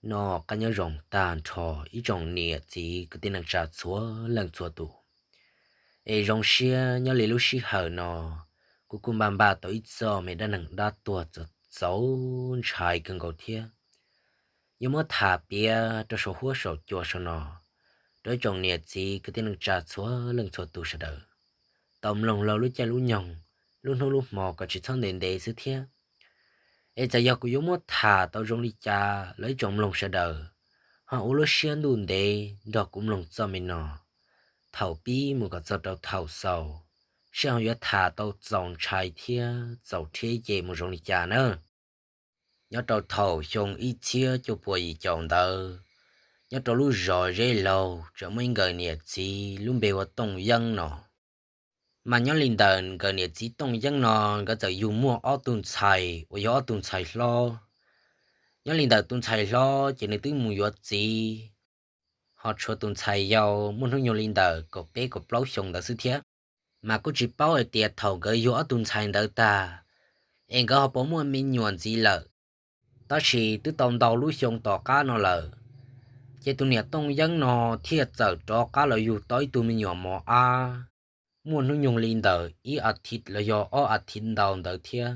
Noj qab nyob zoo tag nrho ib tsoom niam txiv kwv tij neej tsa txhua leej txhua tus. Es zoo siab nyob li lub sij hawm no, kuv kuj npaj npaj tau ib txoj me dab neeg dab tuag txaus ntshai kawg nkaus thiab, yuav muab tham piav rau saum huab saum cua saum no rau ib tsoom niam txiv kwv tij neej tsa txhua leej txhua tus sawv daws tau mloog laug lub caij lub nyoog, lub hnub lub hmo kom tsis txhob ntev ntev xwb thiab. Es txawm yog kuv yuav muab tham tau zoo li cas los ib tsoom mloog sawv daws ho ua lub siab ntuj ntev nrog kuv mloog txoj me no thaum pib mus kom txog rau thaum xaus, seb ho yuav tham tau txaus ntshai thiab txaus rhiab ib ce mus zoo li cas na. Nyob rau thaum xyoo ib txhiab cuaj puas yim caum ntawd, nyob rau lub zos Zeb Laug tseem muaj ib nkawm niam txiv lub npe hu ua Tooj Yeeb no. Mas nyob li ntawm nkawm niam txiv Tooj Yeeb no, nkawd txawm yug muaj ob tug ntxhais uas yog ob tug ntxhais hlob. Nyob li ntawm tus ntxhais hlob ces nws twb mus yuav txiv, ho tshuav tus ntxhais yau muaj hnub nyoog li ntawm kaum peb kaum plaub xyoo ntawd xwb thiab. Mas kuj tsis paub hais tias thaum nkawd yug ob tug ntxhais ntawd tag es nkawd ho puas muaj me nyuam ntxiv lawm. Tab sis twb tau ntau lub xyoo tom qab no lawm, ces tus niam Tooj Yeeb no thiaj txawm rov qab los yug tau ib tug me nyuam mos ab, muaj hnub nyoog li ntawm ib a thiv los yog ob a thiv ntau ntawd thiab.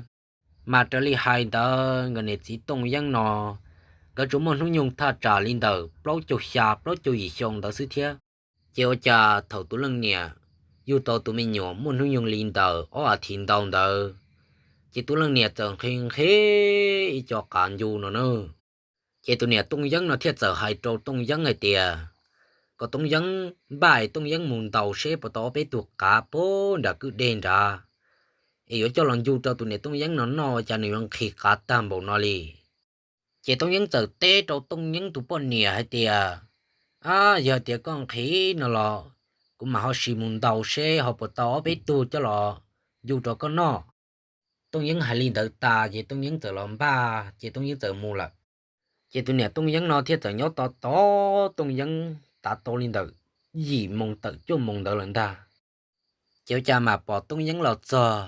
Mas raws li hais ntawd nkawd niam txiv Tooj Yeeb no, nkawd tsuas muaj hnub nyoog thaj tsam li ntawm plaub caug xya plaub caug yim xyoo ntawd xwb thiab. Ces ua cas thaum tus leej niam yug tau tus me nyuam muaj hnub nyoog li ntawm ob a thiv ntau ntawd, ces tus leej niam txawm nqhis nqhis ib co qav ncu no na. Ces tus niam Tooj Yeeb no thiaj txawm hais rau Tooj Yeeb hais tias kom Tooj Yeeb npaj Tooj Yeeb mus ntaus seb puas tau ob peb tug qav puag nram kwj deg nrad, es yuav coj los ncu rau tus niam Tooj Yeeb no noj, cas nws yuav nqhis qav tag npaum no li. Ces Tooj Yeeb txawm teb rau Tooj Yeeb tus poj niam hais tias, Ab, yog tias koj nqhis no los kuv mam ho sim mus ntaus seb ho puas tau ob peb tug coj los ncu rau koj noj. Tooj Yeeb hais li ntawd tas ces Tooj Yeeb txawm los npaj ces Tooj Yeeb txawm mus lawm. Ces tus niam Tooj Yeeb no thiaj txawm nyob tos tos Tooj Yeeb tav tau li ntawm yim moos tawm cuaj moos ntawd lawm ntag. Ces ua cas mam pom Tooj Yeeb los txog.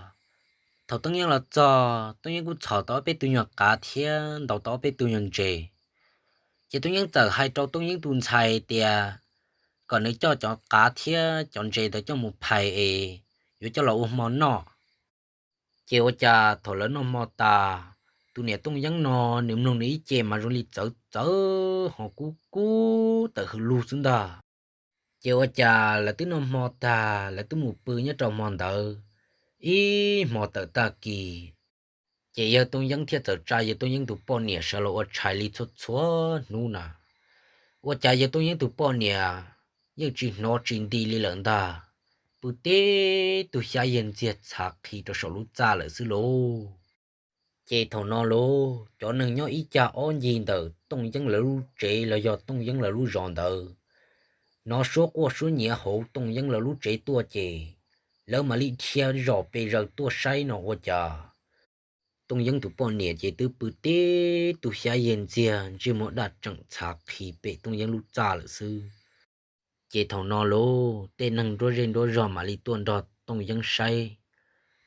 Thaum Tooj Yeeb los txog, Tooj Yeeb kuj txhom tau ob peb tug nyuag qav thiab ntaus tau ob peb tug nyuag ntses. Ces Tooj Yeeb txawm hais rau Tooj Yeeb tus ntxhais tias kom nws coj cov qav thiab cov ntses ntawd coj mus phais es yuav coj los ua hmo noj. Ces ua cas thaum lawv noj hmo tas, tus niam Tooj Yeeb no nws mloog nws ib ce mas zoo li txawv txawv ho kub kub tawm hws lug xwb ntag. Ces ua cas lawv twb noj hmo tag, lawv twb mus pw nyob rau hmo ntawd ib hmo tawm tag kis, ces yawg Tooj Yeeb thiaj txawm tsa yawg Tooj Yeeb tus poj niam sawv los ua tshais li txhua txhua hnub na. Ua cas yawg Tooj Yeeb tus poj niam yeej tsis hnov tsis nti li lawm ntag, pw tib tug xyab yag ntxiag txhav qhi rau saum lub txaj lawm xwb lauj. Ces thaum no lauj, cov neeg nyob ib cag ob ncig ntawm Tooj Yeeb lawv lub tsev los yog Tooj Yeeb lawv lub zos ntawd, hnov suab quaj suab nyiav hauv Tooj Yeeb lawv lub tsev tuaj ces lawv mam li dhia zom pes zaws tuaj saib no ua cas Tooj Yeeb tus poj niam ces twb pw tib tug xyab yag ntxiag ntsej muag daj tseem txhav qhi pem Tooj Yeeb lub txaj lawm xwb. Ces thaum no lauj, tej neeg nruab zej nruab zog mam li tuaj nrog Tooj Yeeb saib.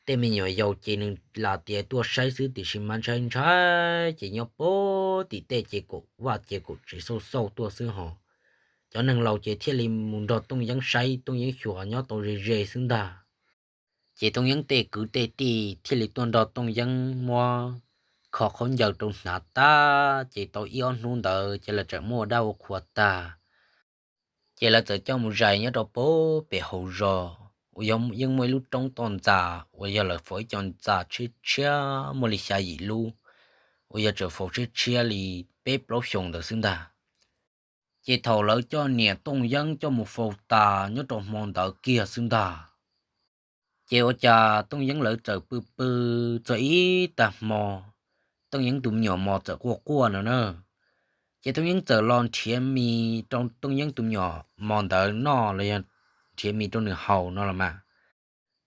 Tej me nyuam yaus ces nws lam tias tuaj saib xwb tiam sis mas ntshai ntshai ces nyob puag tim tej ces kaum vaj ces kaum tsev xauj xauj tuaj xwb ho. Cov neeg laus ces thiaj li mus nrog Tooj Yeeb saib, Tooj Yeeb xyuas nyob tau ze ze xwb ntag. Ces Tooj Yeeb tej kwv tej tij thiaj li tuaj nrog Tooj Yeeb muab kho khaub ncaws rau hnav tag, ces tau ib ob hnub ntawd ces lawv txawm muab ua dab ua qhua tag, ces lawv txawm coj mus zais nyob rau puag pem hauv zos uas yog yeej muaj ib lub roob toj ntxas uas yog lawv faus ib co ntxa tshiab tshiab muaj li xya yim lub, uas yog tseem faus tshiab tshiab li peb plaub xyoos ntawd xwb ntag. Ces thaum lawv coj niam Tooj Yeeb coj mus faus tas nyob rau hmo ntawd kiag xwb ntag, ces ua cas Tooj Yeeb lawv txawm pw pw txog ib tag hmo, Tooj Yeeb tus me nyuam mos txawm quaj quaj no na. Ces Tooj Yeeb txawm los nrhiav mis rau Tooj Yeeb tus me nyuam mos ntawd noj los yog nrhiav mis rau nws haus no los mas.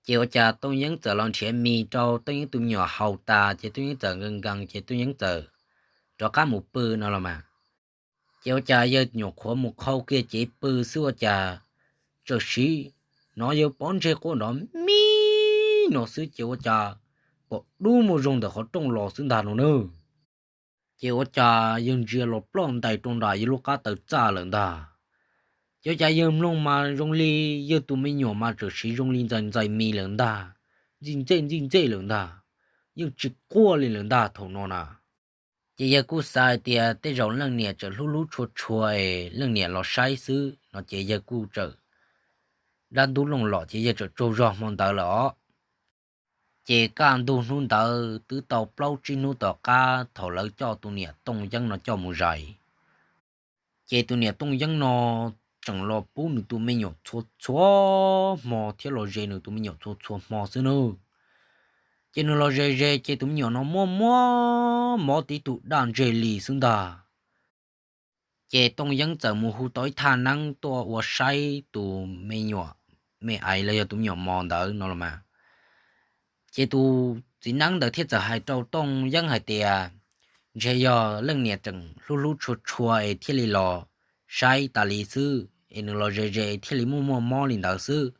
Ces ua cas Tooj Yeeb txawm los nrhiav mis rau Tooj Yeeb tus me nyuam haus tas ces Tooj Yeeb txawm nkees nkees ces Tooj Yeeb txawm rov qab mus pw no los mas. Ces ua cas yawg nyuam qhuav mus qhau kiag cev pw xwb ua cas tsawm siv hnov yawg pob ntseg quaj nrov mib no xwb ces ua cas pom dub muaj zoo ntawm qhov rooj los xwb ntag no nawb. Ces ua cas yawg ntsia los ploj ntais rau nram yawg lub qab taws txaj lawm ntag. Ces ua cas yawg mloog mas zoo li yawg tus me nyuam mas txawm siv zoo li ntxais ntxais mis lawm ntag, ntxij ntxej ntxij ntxej lawm ntag, yeej tsis quaj li lawm ntag thaum no na. Ces yawg kuj xav hais tias tej zaum leej niam tseem hlub hlub tshua tshua es leej niam los saib xwb no ces yawg kuj txawm dab ntub looj lom ces yawg txawm tsaug zog hmo ntawd lawm os. Ces kaj ntug hnub ntawd twb tau plaub tsib hnub tom qab thaum lawv coj tus niam Tooj Yeeb no coj mus zais. Ces tus niam Tooj Yeeb no tseem los pub nws tus me nyuam txhua txhua hmo thiab los ze nws tus me nyuam txhua txhua hmo xwb nawb. Ces nws los ze ze ces tus me nyuam no muaj muaj mob tib tug daj ntseg li xwb ntag. Ces Tooj Yeeb txawm mus hu tau ib thaj neeb tuaj ua saib tus me nyuam me aiv los yog tus me nyuam mos ntawd no los mas. Ces tus txiv neeb ntawd thiaj txawm hais rau Tooj Yeeb hais tias, ntshe yog leej niam tseem hlub hlub tshua tshua es thiaj li los saib tas li xwb, es nws los ze ze thiaj li muaj muaj mob li ntawd xwb.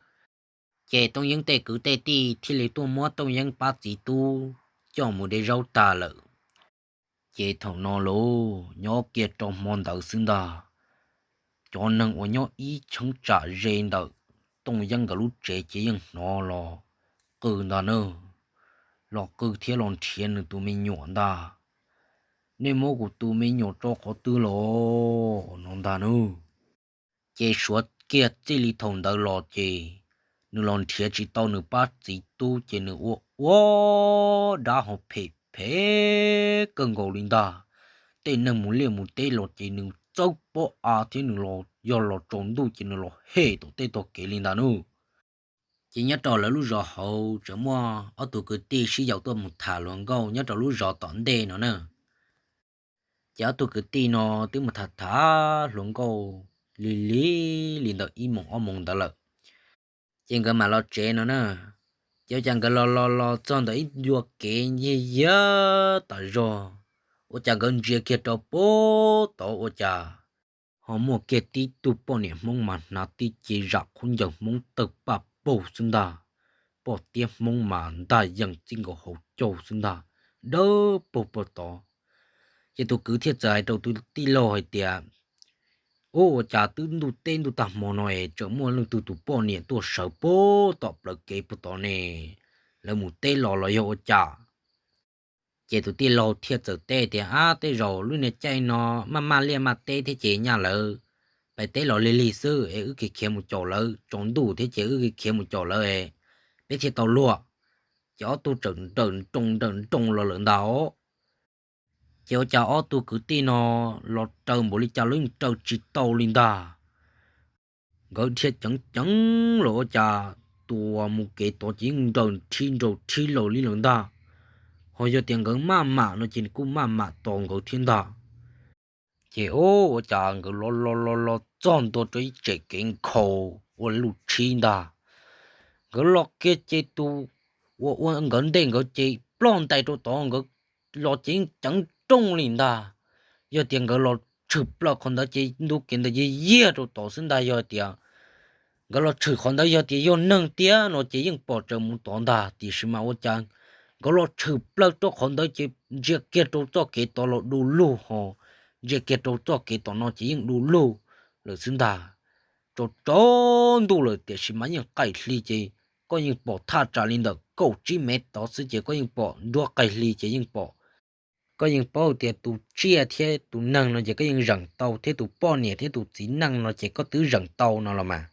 Ces Tooj Yeeb tej kwv tej tij thiaj li tuaj muab Tooj Yeeb pab txiv tub coj mus de zaub tag lawm. Ces thaum no los nyob kiag rau hmo ntawd xwb ntag, cov neeg uas nyob ib cheeb tsam ze ntawm Tooj Yeeb nkawd lub tsev ces yeej hnov los qw ntag na, los qw thiab los nrhiav nws tus me nyuam ntag. Nej muab kuv tus me nyuam tso qhov twg los no ntag nawb. Ces suav kiag txij li thaum ntawd los ces nws los nrhiav tsis tau nws pab txiv tub ces nws ua ua dab ho phem phem kawg nkaus li ntag. Tej neeg mus liaj mus teb los ces nws txawb pob av thiab nws los yog los tsaus ntuj ces nws los hem tom tej tog kev li ntag nawb. Ces nyob rau lawv lub zos hauv tseem muaj ob tug kwv tij sib yaum tuaj mus tham hluas nkauj nyob rau lub zos tom ntej no na. Ces ob tug kwv tij no twb mus tham tham hluas nkauj li li li ntawm ib moos ob moos ntawd lawm, ces nkawd mam los tsev no na. Ces ua cas nkawd los los los txog ntawm ib ncua kev nciag yiag tas zog, ua cas nkawd ntsia kiag rau pem tod ua cas ho muaj kiag tib tug poj niam Hmoob mas hnav tib ce zam khaub ncaws Hmoob tawg paj paug xwb ntag, poj tiab Hmoob mas ntaj yees txij nkaus hauv caug xwb ntag, dawb paug pem tod. Ces tus kwv thiaj txawm hais rau tus tij laug hais tias, ub, ua cas twb ntuj teb ntuj tag hmo no es tseem muaj leej twg tus poj niam tuaj sawv pem tom plawv kev pem tod ne, lawv mus teb los los yog ua cas? Ces tus tij laug thiaj txawm teb tias, ab, tej zaum lub niag caij no maj maj liaj maj teb thiab ces nyaj lawv pais teb los lig lig xwb es wb khiav khiav mus caum lawv, tsaus ntuj thiab ces wb khiav khiav mus caum lawv es peb thiaj tau luag. Ces ob tug txawm nrawm nroos nrawm nroos los lawm ntag os. Ces ua cas ob tug kwv tij no los raws npaum li cas los yeej raws tsis tau li ntag. Nkawd dhia ceev ceev los ua cas tus uas mus kev tod ces yeej nraws rhib nraws rhib los li lawm ntag. Ho yog tias nkawd maj mam no ces nws kuj maj mam tos nkawd thiab ntag. Ces ua cas nkawd los los los los txog ntua rau ib tsev kev nkhaus ua luj tshib ntag. Nkawd los kiag ces tus uas ua nkawd ntej nkawd ces ploj ntais rau tod, nkawd los ces yeej ceev nrooj li ntag. Yog tias nkawd los tshwm plaws qhov ntawd ces ntu kev ntawd yeej yiag rau tod xwb ntag. Yog tias nkawd los tshwm qhov ntawd yog tias yog neeg tiag no ces yeej pom tsaws mus tod ntag, tiam sis mas ua cas nkawd los tshwm plaws rau qhov ntawd ces ntsia kiag rau txoj kev tod los du lug ho, ntsia kiag rau txoj kev tom no ces yeej du lug lawm xwb ntag. Tsaus tsaus ntuj lawm tiam sis mas yeej qaij hli ces koj yeej pom thaj tsam li ntawm kaum tsib mev tod xwb ces koj yeej pom nruab qaij hli ces yeej pom. Koj yeej paub tias tus tsiaj thiab tus neeg no ces koj yeej zeem tau thiab tus poj niam thiab tus txiv neej no ces koj twb zeem tau no los mas.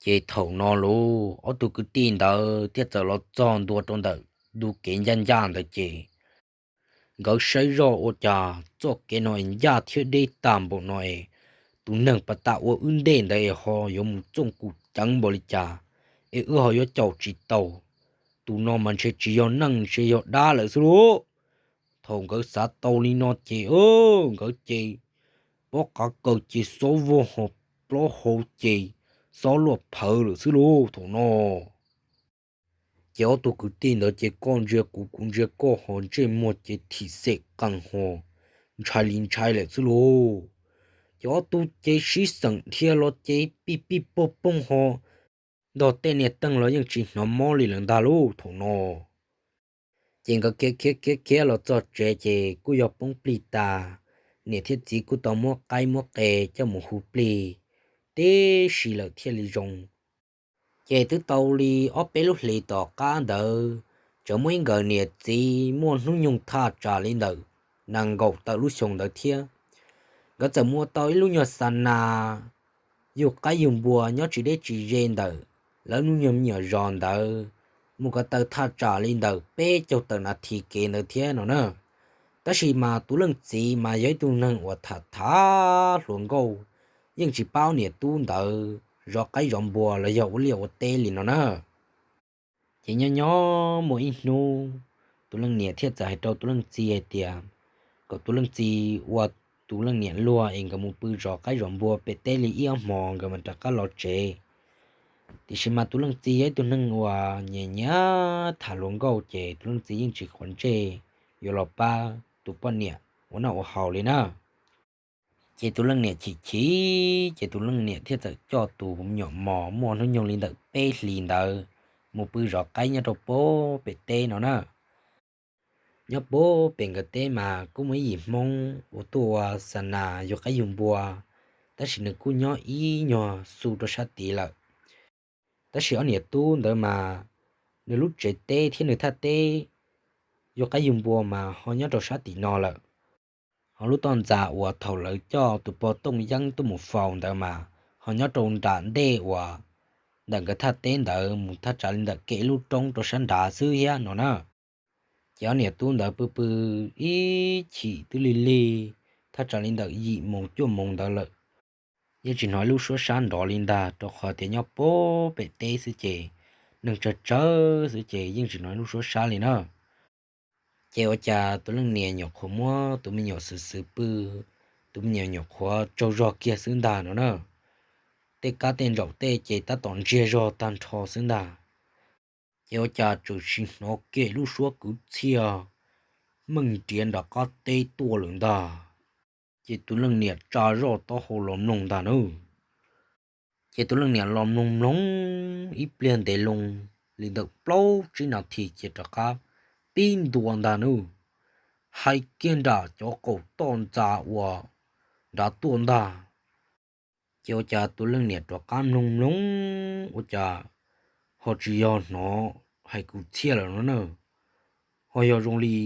Ces thaum no lauj ob tug kwv tij ntawd thiaj txawm los txog ntua rau ntawm ntu kev ncaj ncaj ntawd ces nkawd saib zoj ua cas txoj kev no es ncaj thiab deb tag npaum no es tus neeg pas tas ua wb ntej ntawd es ho yuav mus txooj kum ceev npaum li cas es wb ho yuav caum tsis tau. Tus no mas ntshe tsis yog neeg ntshe yog dab lawm xwb lauj. Thaum nkawd xav tau li no ces nkawd ces pob qav kaws ces xob vog ho plaub hau ces xob luaj phawv lawm xwb lauj thaum no. Ces ob tug kwv tij ntawd ces koj ntsia kuv kuv ntsia koj ho ntsej muag ces thim xem qees ho ntshai li ntshai lawm xwb lauj. Ces ob tug ces sib xeem dhia los ces pij pij pog poog ho ntog tej niag teeg los yeej tsis hnov mob li lawm ntag lauj thaum no. Ces nkawd khiav khiav khiav khiav los txog tsev ces kuj yog poob plig tas, niam thiab txiv kuj tau muab qaib muab qe coj mus hu plig tib si lawm thiaj li zoo. Ces twb tau li ob peb lub hlis tom qab ntawd, tseem muaj ib nkawm niam txiv muaj hnub nyoog thaj tsam li ntawm nees nkaum tawm lub xyoo ntawd thiab. Nkawd txawm mus ua tau ib lub nyuag xa nas yug qaib yug npua nyob tsis deb tsis ze ntawm lawv lub nyuag me nyuam zos ntawd, mus ko taw thaj tsam li ntawm peb caug tawm nas this kev ntawd thiab no na. Tab sis mas tus leej txiv mas yog ib tug neeg uas tham tham hluas nkauj, yeej tsis pab niam tub ntawd zov qaib zov npua los yog ua liaj ua teb li no na. Ces nyob nyob muaj ib hnub, tus leej niam thiaj txawm hais rau tus leej txiv hais tias kom tus leej txiv ua tus leej niam luag es nkawd mus pw zov qaib zov npua pem teb li ib ob hmos nkawd mam rov qab los tsev. Tiam sis mas tus leej txiv yog ib tug neeg uas nyiam nyiam tham hluas nkauj ces tus leej txiv yeej tsis quav ntsej yuav los pab tus poj niam ua noj ua haus li na. Ces tus leej niam chim chim, ces tus leej niam thiaj txawm coj tus me nyuam mos muaj hnub nyoog li ntawm peb hlis ntawd mus pw zov qaib nyob rau pem teb no na. Nyob pem nkawd teb mas kuj muaj ib yim Hmoob uas tuaj ua xa nas yug qaib yug npua, tab sis nws kuj nyob ib nyuag xu rau sab tid lawm. Tab sis ob niam tub ntawd mas nws lub tsev teb thiab nws thaj teb yug qaib yug npua mas ho nyob rau sab tim no lawm. Ho lub toj ntxas uas thaum lawv coj tus pog Tooj Yeeb tuaj mus faus ntawd mas ho nyob rau nram ntej uas ntawm nkawd thaj teb ntawd mus thaj tsam li ntawm kev lub roob rau sab nrad xwb thiab no na. Ces ob niam tub ntawd pw pw ib chim twb lig lig, thaj tsam li ntawm yim moos cuaj moos ntawd lawm, yeej tsis hnov ib lub suab sab nrov li ntag, rau qhov tias nyob pem teb xwb ces neeg tsawg tsawg xwb ces yeej tsis hnov ib lub suab sab li na. Ces ua cas tus leej niam nyuam qhuav muab tus me nyuam xwm xwm pw, tus me nyuam nyuam qhuav tsaug zog kiag xwb ntag no na. Tej kab tej ntsaum tej ces tab tom ntsiag zog tag nrho xwb ntag. Ces ua cas tseem sim hnov kiag lub suab kwv txhiaj meej nriav nram qab teb tuaj lawm ntag. Ces tus leej niam tsa zoj taub hau los mloog ntag nawb. Ces tus leej niam los mloog mloog ib pliag ntev loo li ntawm plaub tsib nas this ces rov qab pib ntua ntag nawb, hais kiag nram cov qaum toj ntxas uas nrad tuaj ntag. Ces ua cas tus leej niam rov qab mloog mloog ua cas ho tsis yog hnov hais kwv txhiaj lawm no na, ho yog zoo li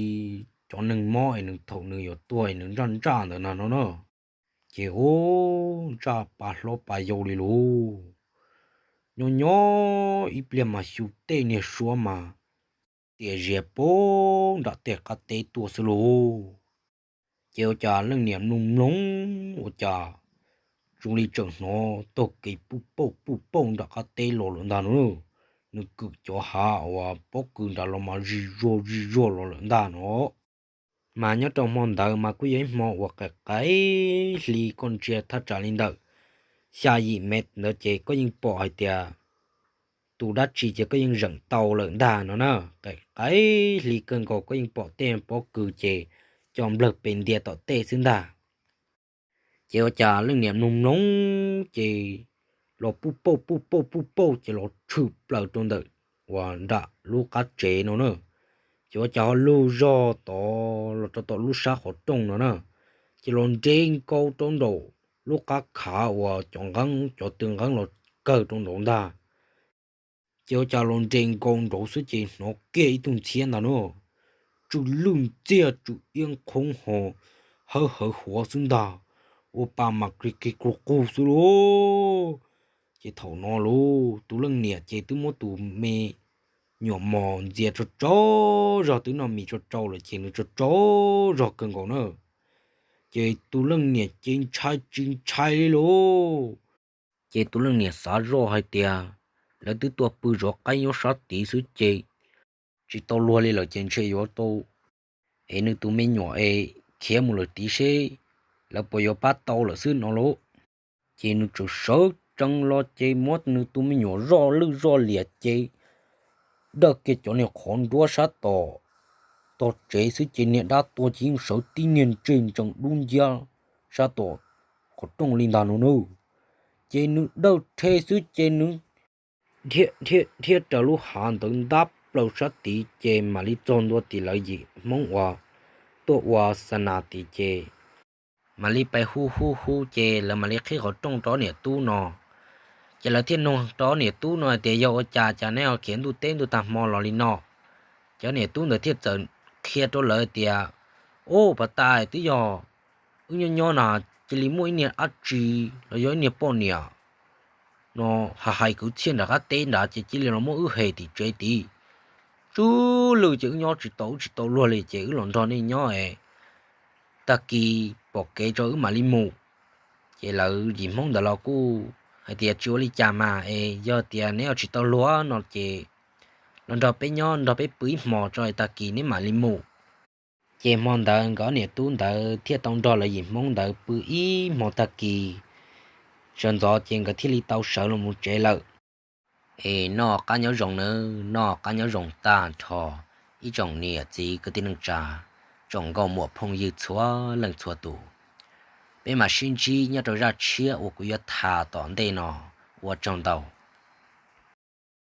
cov neeg mob es nws thaum nws yuav tuag es nws ntsaj ntsaj ntawd no no na. Ces ub, ntsaj pa hlob pa yau li lauj. Nyob nyob ib pliag mas xyu tej niag suab mas tiam zias pem nram tej qab teb tuaj xwb lauj. Ces ua cas leej niam mloog mloog ua cas zoo li tseem hnov taug kev puj pauj puj pauj nram qab teb los lawm ntag no. Nws kwm cov hav uas pob kws nrad los mas zig zuag zig zuag los lawm ntag no. Mas nyob rau hmo ntawd mas kuj yog ib hmo uas qaim qaim hli, koj ntsia thaj tsam li ntawm xya yim mev ntawd ces koj yeej pom hais tias tus dab tsi ces koj yeej zeem tau lawm ntag no na. Qaim qaim hli kawg nkaus koj yeej pom tej pob kws ces cov nplawg pes ntia tom tej xwb ntag. Ces ua cas leej niam mloog mloog ces los puj pauj puj pauj puj pauj ces los tshwm plaws rau ntawm uas nram lub qab tsev no na. Ces ua cas ho lug zog tod los rau tom lub sab qhov rooj no na, ces los nres nkaus rau nraum lub qab khav uas cov nqeeb cov tw nqeeb los kawg rau nraud ntag. Ces ua cas los nres nkaus nraud xwb ces hnov kiag ib tug ntxhiab ntag no, tsw lwj ntxiag tsw iab qhoob ho hawb hawv huav xwb ntag, ua pa mas kig kig qug qug xwb lauj. Ces thaum no lauj, tus leej niam ces twb muab tus me nyuam mos ntxias tsaug tsaug zog, twb noj mis tsaug tsaug lawm ces nws tsaug tsaug zog kawg nkaus na. Ces tus leej niam ces ntshai tsis ntshai li lauj. Ces tus leej niam xav zoj hais tias lawv twb tuaj pw zov qaib nyob sab tid xwb ces tsis tau luag li lawm ces ntshe yuav tau es nws tus me nyuam es khiav mus lawm tid seb lawv puas yuav pab tau lawm xwb no lauj. Ces nws txawm sawv tsees los ces muab nws tus me nyuam zoj lwj zoj liam ces dawj kiag cov niag qhov nruab sab tom tog tsev xwb ces niag dab tuag ces yeej sawv tib niag ntseg ntsees dub nciab sab tom qhov rooj li ntag no nawb. Ces nws dawj rhe xwb ces nws dhia dhia raws lub hav ntawd ntab plaws sab tid ces mam li txog ntua tim lawv yim Hmoob uas tuaj ua xa nas tid ces mam li pais hu hu hu ces lawv mam li qhib qhov rooj rau niam tub no. Ces lawv thiaj nug rau niam tub no hais tias yog ua cas cas neb ho khiav ntuj teb ntuj tag hmo los li no. Ces niam tub ntawd thiaj txawm qhia rau lawv tias, Ub, pas tas twb yog wb nyob nyob na, cia li muaj ib niag dab tsi los yog ib niag poj niam no hais hais kwv txhiaj nram qab teb nrad ces cia li los muab wb hem tim tsev tid. Tsw lwj ces wb nyob tsis tau, wb tsis tau luag li ces wb los nrog nej nyob es tag kis pom kev tso wb mam li mus. Ces lawv yim Hmoob ntawd los kuj hais tias tsis ua li cas mas es yog tias neb ho tsis tau luag no ces los nrog peb nyob, nrog peb pw ib hmos tso tag kis neb mam li mus. Ces hmo ntawd nkawd niam tub ntawd thiaj tau nrog lawv yim Hmoob ntawd pw ib hmo tag kis. Sawv ntxov ces nkawd thiaj li tau sawv los mus tsev lawm. Es noj qab nyob zoo nawb, noj qab nyob zoo tag nrho ib tsoom niam txiv kwv tij neej tsa, tsoom nkauj muam phooj ywg txhua leej txhua tus. Peb mam sib ntsib nyob rau zaj tshiab uas kuv yuav tham tom ntej no. Ua tsaug ntau.